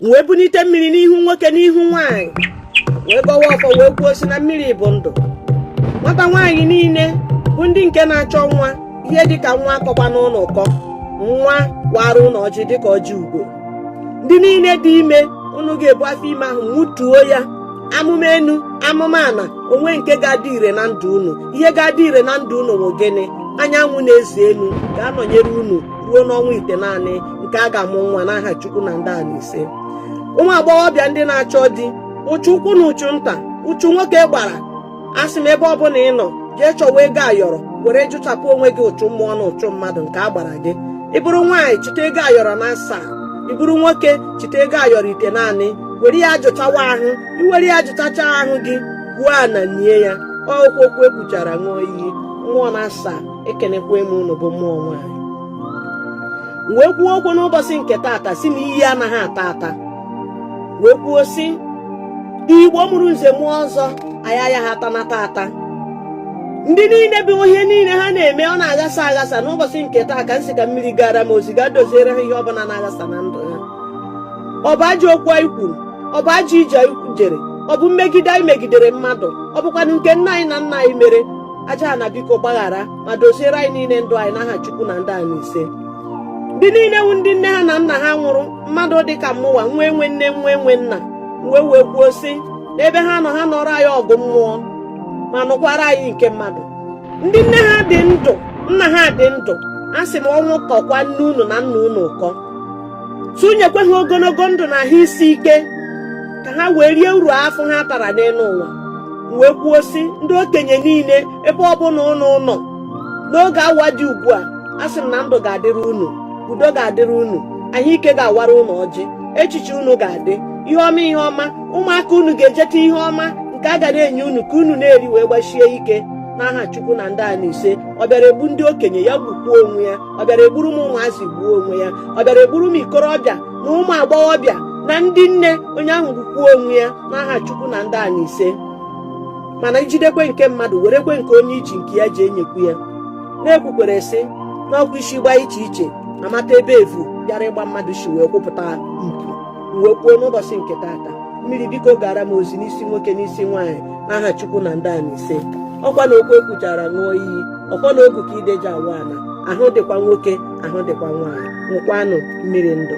M wee bunite mmiri n'ihu nwoke, n'ihu nwaanyị, wee gọwa ọfọ, wee kwuo sị na mmiri bụ ndụ. Nwata nwaanyị niile bụ ndị nke na-achọ nwa, ihe dịka nwa akọkwa n'ụlọ ụkọ, nwa wara ụlọ ọjị dịka ọjị ugo. Ndị niile dị ime, unu ga-ebu afọ ime ahụ mutuo ya. Amụma enu, amụma ana, onwe nke ga-adị ire na ndụ unu. Ihe ga-adị ire na ndụ unu bụ gịnị? Anyanwụ na-eze enu ga-anọnyere unu ruo n'ọnwa 9 nke a ga-amụ nwa, n'aha Chukwu na ndị ala ise. Ụmụ agbọghọbịa ndị na-achọ di, ụchụ ukwu na ụchụ nta, ụchụ nwoke gbara, asị m, ebe ọbụla ị nọ, jee chọwa ego ayọrọ were jụchapụ onwe gị ụchụ mmụọ na ụchụ mmadụ nke a gbara gị. Ị bụrụ nwaanyị, chite ego ayọrọ na 7. Ị bụrụ nwoke, chite ego ayọrọ 9, were ya jụchawa ahụ. Iwere ya jụchacha ahụ gị, gwuo ana nie ya. Okwu okwu ekwuchara ṅụọ iyi, mmụọ na asaa ekenekwa m unu bụ mmụọ nwaanyị. Wee kwuo okwu n'ụbọchị nke taata si na iyi anaghị ata ata, wee kwuo si Igbo mụrụ nze mụọ ọzọ, anyị agaghị atanata ata. Ndị niile bụ ihe niile ha na-eme ọ na-aghasa aghasa, n'ụbọchị nke taa ka m sị ka mmiri gara m ozi ga doziere ha ihe ọbụla na-aghasa na ndụ ha. Ọ bụ ajọ okwu anyị kwuru, ọ bụ ajọ ije anyị jere, ọ bụ mmegide anyị megidere mmadụ, ọ bụkwanụ nke nna anyị na nna anyị mere, aja na biko gbaghara ma doziere anyị niile ndụ anyị, n'aha Chukwu na ndị anyị ise. Ndị niile wu ndị nne ha na nna ha nwụrụ, mmadụ dịka mụnwa, nwa enwe nne, nwa enwe nna, wee wee kwuo sị n'ebe ha nọ, ha nọrọ anyị ọgụ mmụọ ma nụkwara anyị nke mmadụ. Ndị nne ha dị ndụ, nna ha dị ndụ, a sị m ọnwụ kọkwa nne unu na nna unu ụkọ, tụnyekwe ha ogologo ndụ na ahụ isi ike ka ha wee rie uru afọ ha tara n'elu ụwa. Wee kwuo sị ndị okenye niile, ebe ọbụla ụnụ nọ n'oge awa dị ugbu a, a sị m na ndụ ga-adịrị unu, udo ga-adịrị unu, ahụike ga-awara unu ọjị, echiche unu ga-adị ihe ọma, ihe ọma. Ụmụaka unu ga-ejeta ihe ọma nke a ga na-enye unu ka unu na-eri wee gbachie ike, n'aha Chukwu na ndị a na ise. Ọ bịara egbu ndị okenye, ya gbukwuo onwe ya. Ọ bịara egburu m ụmụazị, gbuo onwe ya. Ọ bịara egburu m ikorobịa na ụmụ agbọghọbịa na ndị nne, onye ahụ gbukwuo onwe ya, n'aha Chukwu na ndị a na ise. Mana ijidekwe nke mmadụ, werekwe nke onye iji nke ya ji enyekwu ya. Na-ekwukwere sị n'ọkwa isi gbaa iche iche, amata ebe evu bịara ịgba mmadụ si wee kwupụta mpụ. Wee kwuo n'ụbọchị nke taata, mmiri biko gara m ozi n'isi nwoke, n'isi nwaanyị, n'aha Chukwu na ndị a na ise. Ọkwa na okwu ekwuchara ṅụọ iyi, ọkwa na ogu ka ideji awa ana. Ahụ dịkwa nwoke, ahụ dịkwa nwaanyị. Nwụkwanụ mmiri ndụ.